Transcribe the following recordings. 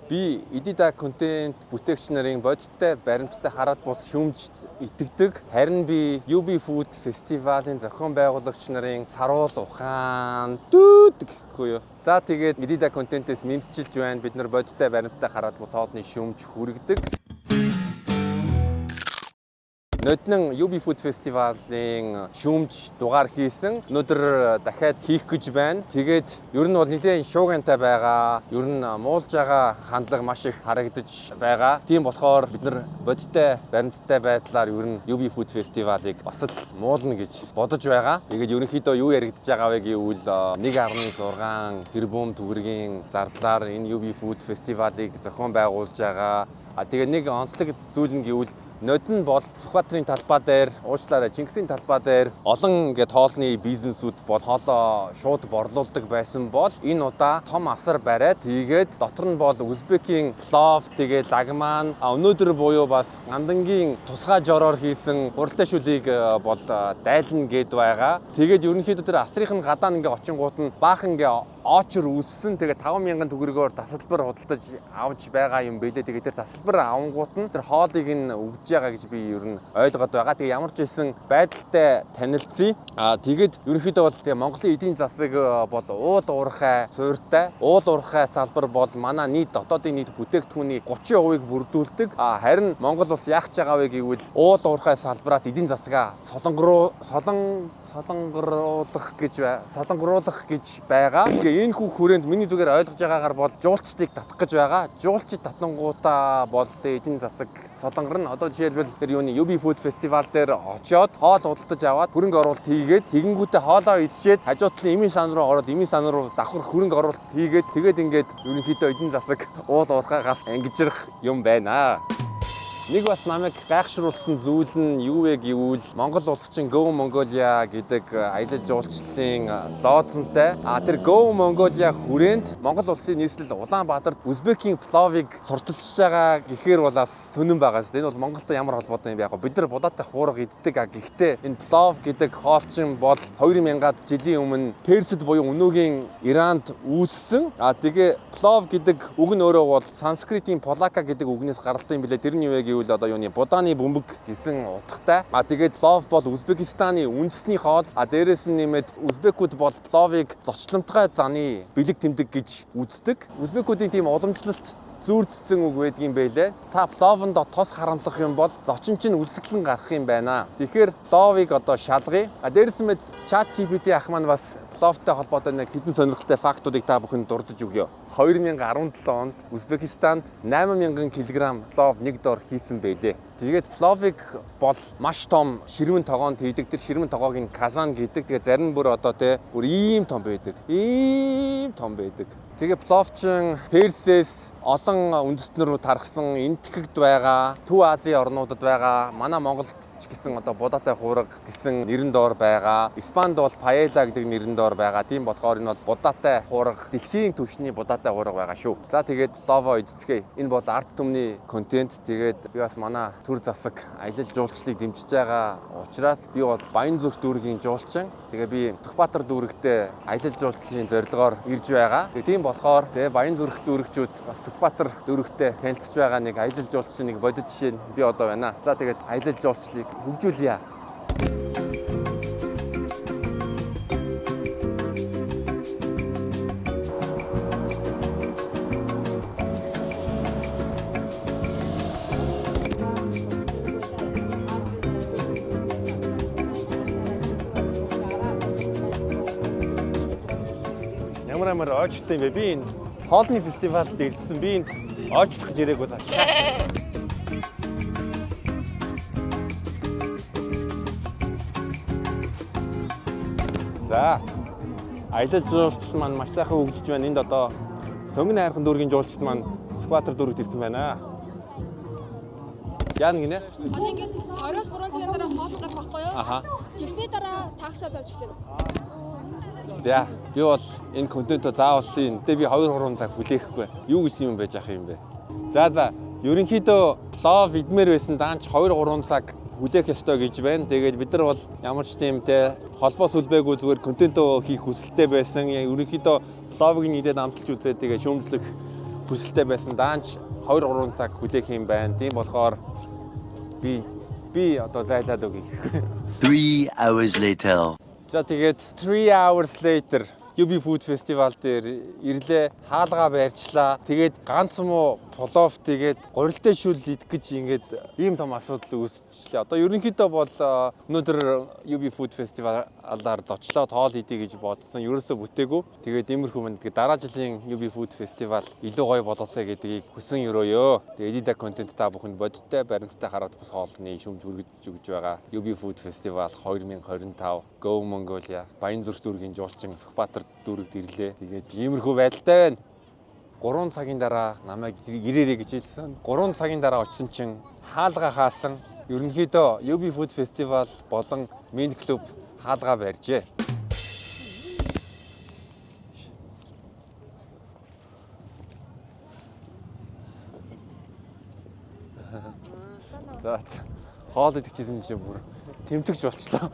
Би Edida контент бүтээгч нарын бодиттой баримттай хараад бус шүүмж итгэдэг. Харин би UB Food Festival-ын зохион байгуулагч нарын саруул ухаан дүүд гэхгүй юу. За тэгээд Edida контентээс мэдчилж байна. Бид нар бодиттой баримттай хараад бус хоолны шүүмж хүргэдэг. Ноднон UB Food Festival-ын шүүмж дугаар хийсэн. Өнөөдөр дахиад хийх гэж байна. Тэгээд ер нь бол нэлээд шуугантай байгаа. Ер нь муулж байгаа хандлага маш их харагдаж байгаа. Тийм болохоор бид нар бодиттой, баримттай байдлаар ер нь UB Food Festival-ыг бас л муулна гэж бодож байгаа. Тэгээд ерөнхийдөө юу яригдж байгаа вэ гэвэл 1.6 тэрбум төгрөгийн зардлаар энэ UB Food Festival-ыг зохион байгуулж байгаа. А тэгээ нэг онцлог зүйл нь гэвэл Нодон бол Сүхбаатарын талбай дээр, уучлаарай, Чингисийн талбай дээр олон ингээд хоолны бизнесүүд бол хоолоо шууд борлуулдаг байсан бол энэ удаа том асар бариад тэгээд дотор нь бол Узбекийн плов, тэгээд лагман, өнөөдөр буюу бас гандангийн тусгай жороор хийсэн гуралтай шүлийг бол дайлна гэд байгаа. Тэгээд ерөнхийдөө тэр асрын гадаа нь ингээд очингууд нь баахан ингээд очор үүссэн. Тэгээ 5000 төгрөгөөр тасалбар худалдаж авч байгаа юм бэлээ. Тэгээ тэр тасалбар авангууд нь тэр хоолыг нь өгж байгаа гэж би ер нь ойлгоод байгаа. Тэгээ ямар ч байсан байдалтай танилцъя. Аа тэгээд ерөнхийдөө бол тэгээ Монголын эдийн засаг бол уул уурхай суурьтай. Уул уурхай салбар бол манай нийт дотоодын нийт бүтээгдэхүүний 30%-ыг бүрдүүлдэг. Аа харин Монгол улс яах гэж байгаа вэ гэвэл уул уурхай салбараас эдийн засгаа солонгоруулах гэж байгаа. Тэгээ энэ хүү хүрээнд миний зүгээр ойлгож байгаагаар бол жуулчдыг татах гэж байгаа. Жуулчид татангуудаа бол тэгээ эдийн засаг солонгорно. Одоо жишээлбэл тэр юуны UB Food Festival дээр очиод хоол худалдаж аваад хөрөнгө оруулалт хийгээд тэгэнгүүтээ хоолоо идчихэд хажуу талын эмийн сан руу ороод эмийн сан руу давхар хөрөнгө оруулалт хийгээд тэгээд ингээд ерөнхийдөө эдийн засаг уул уурхайгаас ангижрах юм байна. Нэг бас намайг гайхшруулсан зүйл нь юу вэ гэвэл Монгол улс чинь Go Mongolia гэдэг аялал жуулчлалын лозунтай. А тэр Go Mongolia хүрээнд Монгол улсын нийслэл Улаанбаатарт Узбекийн пловыг сурталчилж байгаа гэхээр бол бас сонирн байгаа шүү. Энэ бол Монголтой ямар холбоотой юм бэ? Яг бид нар будаатай хуурга иддэг. А гэхдээ энэ плов гэдэг хоол чинь бол 2000-ад жилийн өмнө Персид буюу өнөөгийн Иранд үүссэн. А тэгээ плов гэдэг үг нь өөрөө бол санскритийн полака гэдэг үгнээс гаралтай юм билээ. Тэр нь юу вэ гэвэл одоо юуны будааны бөмбөг гэсэн утгатай. А тэгээд плов бол Узбекистаны үндэсний хоол. А дээрээс нь нэмээд узбекүүд бол пловыг зочломтгой заны бэлэг тэмдэг гэж үздэг. Узбекүүдийн тийм уламжлалт зүүрдсэн үг байдгийн байлээ. Та пловонд тос харамлах юм бол зочин чинь үлсгэлэн гарах юм байна. Тэгэхээр пловыг одоо шалгая. А дээрээс нь ChatGPT ах маань бас пловтой холбоотой нэг хэдэн сонирхолтой фактуудыг та бүхэнд дурдж өгье. 2017 онд Узбекистанд 8000 кг плов нэг дор хийсэн байлээ. Тэгээд пловыг бол маш том ширмэн тогоонд хийдэг. Тэр ширмэн тогоог нь казан гэдэг. Тэгээд зарим бүр одоо те бүр ийм том байдаг. Ийм том байдаг. Тэгээ плов чин Персээс олон үндэстэн рүү тархсан, Энэтхэгт байгаа, Төв Азийн орнуудад байгаа, манай Монголд ч гэсэн одоо будаатай хуурга гэсэн нэрэн доор байгаа. Испанд бол паэла гэдэг нэрэн доор байгаа. Тийм болохоор энэ бол будаатай хуурга, дэлхийн түвшний будаатай хуурга байгаа шүү. За тэгээд пловоо идцгээе. Энэ бол ард түмний контент. Тэгээд би бас манай төр засаг аялал жуулчлалыг дэмжиж байгаа учраас би бол Баянзүрх дүүргийн жуулчин. Тэгээ би Сүхбаатар дүүрэгтээ аялал жуулчлалын зорилгоор ирж байгаа. Тэгээ тийм болохоор тэгээ Баянзүрх дүүрэгчүүд бас Сүхбаатар дүүрэгтээ танилцж байгаа нэг аялал жуулчлалын нэг бодит жишээ нь би одоо байна. За тэгээд аялал жуулчлалыг хөгжүүлье. Ямар амар очтой юм бэ? Би энэ хоолны фестивалд ирсэн. Би энэ очлох гэж ирээгүй та. За аялал жуулчлал маань маш сайхан хөгжиж байна. Энд одоо Сонгон хайрхан дүүргийн жуулчид маань Сүхбаатар дүүрэгт ирсэн байна. Яана гинэ? Одоо ингээд 23 цагийн дараа хоол гарах байхгүй юу? Аха. Тэгсний дараа таксаа зарж эхлэнэ. За би бол энэ контентоо заавал хийн. Тэгээ би 2 3 цаг хүлээхгүй. Юу гэсэн юм байж ах юм бэ? За ерөнхийдөө плов идмээр байсан даанч 2 3 цаг хүлээх ёстой гэж байна. Тэгээд бид нар бол ямар ч тийм те холбоо сүлбээгүй зүгээр контентоо хийх хүсэлтэй байсан. Ерөнхийдөө пловыг нь идээд амталж үзээд тэгээ шүүмжлэх Хүсэлтэй байсан даанч 2 3 цаг хүлээх юм байна. Тийм болохоор би одоо зайлаад өгье. 3 hours later. За, тэгээд 3 hours later UB Food Festival дээр ирлээ. Хаалгаа барьчлаа. Тэгээд ганц муу плов, тэгээд гурилтай шүл идэх гэж ингээд ийм том асуудал үүсчихлээ. Одоо ерөнхийдөө бол өнөөдөр UB Food Festival-аар зочлоод хоол идье гэж бодсон. Ерөөсөө бүтээгүй. Тэгээд иймэрхүү мэнд дараа жилийн UB Food Festival илүү гоё болоосай гэдгийг хүсэн өрөөё. Тэгээд Edita контент та бүхэнд бодиттой, баримттай хараад бас хоолны шүмж хүргэж өгж байгаа. UB Food Festival 2025 Go Mongolia Баянзүрх дүүргийн жуулчин Сүхбаатар дүүрэгт ирлээ. Тэгээд иймэрхүү байдалтай байна. 3 цагийн дараа намайг ирээрэй гэж хэлсэн. 3 цагийн дараа очисон чинь хаалга хаасан. Ерөнхийдөө UB Food Festival болон Main Club хаалга барьжээ. За, хоол идэх гэсэн чинь бүр тэмтэгч болчлоо.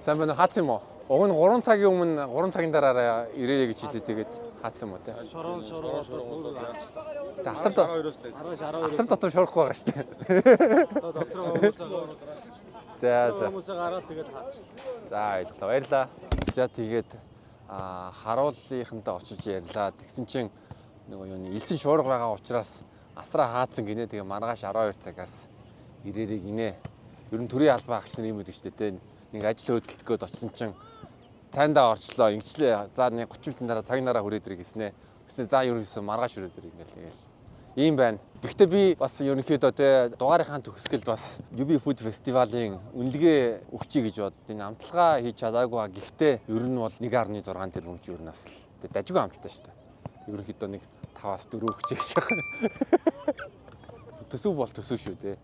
Сайн байна уу? Хаацсан юм уу? Уг нь 3 цагийн өмнө, 3 цагийн дараа ирээрэй гэж хэлээ, тэгээд хаацсан юм уу те? Шорон шорон болоод хаачлаа. Тэгээд асар дотор шуурахгүй байгаа шүү дээ. Одоо дотор хүмүүсээ За. хүмүүсээ гараад тэгээд хаачлаа. За, баярлалаа. Баярлалаа. За, тэгээд харуулынхантай очиж ярьлаа. Тэгсэн чинь нөгөө юуны элсэн шуурга байгаа учраас асраа хаацсан гинэ. Тэгээ маргааш 12 цагаас ирээрэй гинэ. Ер нь төрийн албан агч нар юм гэдэг шүү дээ, те. Нэг ажил хөөцөлдөх гээд очсон чинь цайндаа орчлоо. Ингэчлээ. За, нэг 30 минутын дараа цагийн дараа хүрээд ирэх гэснэ. Тэгсэн за ерөнхийдөө маргааш хүрээд ирэх ингээл тэгэл. Ийм байна. Гэхдээ би бас ерөнхийдөө те дугаарынхаа төгсгөлд бас UB Food Festival-ын үнэлгээ өгчий гэж боддоо. Энэ амталгаа хийж чадаагүй. Гэхдээ ер нь бол 1.6 тэрбум чи ер нь бас л тэ дажгүй амттай шүү дээ. Ерөнхийдөө нэг 5-аас 4 өгчий гэж байгаа. Төсөв бол төсөв шүү дээ.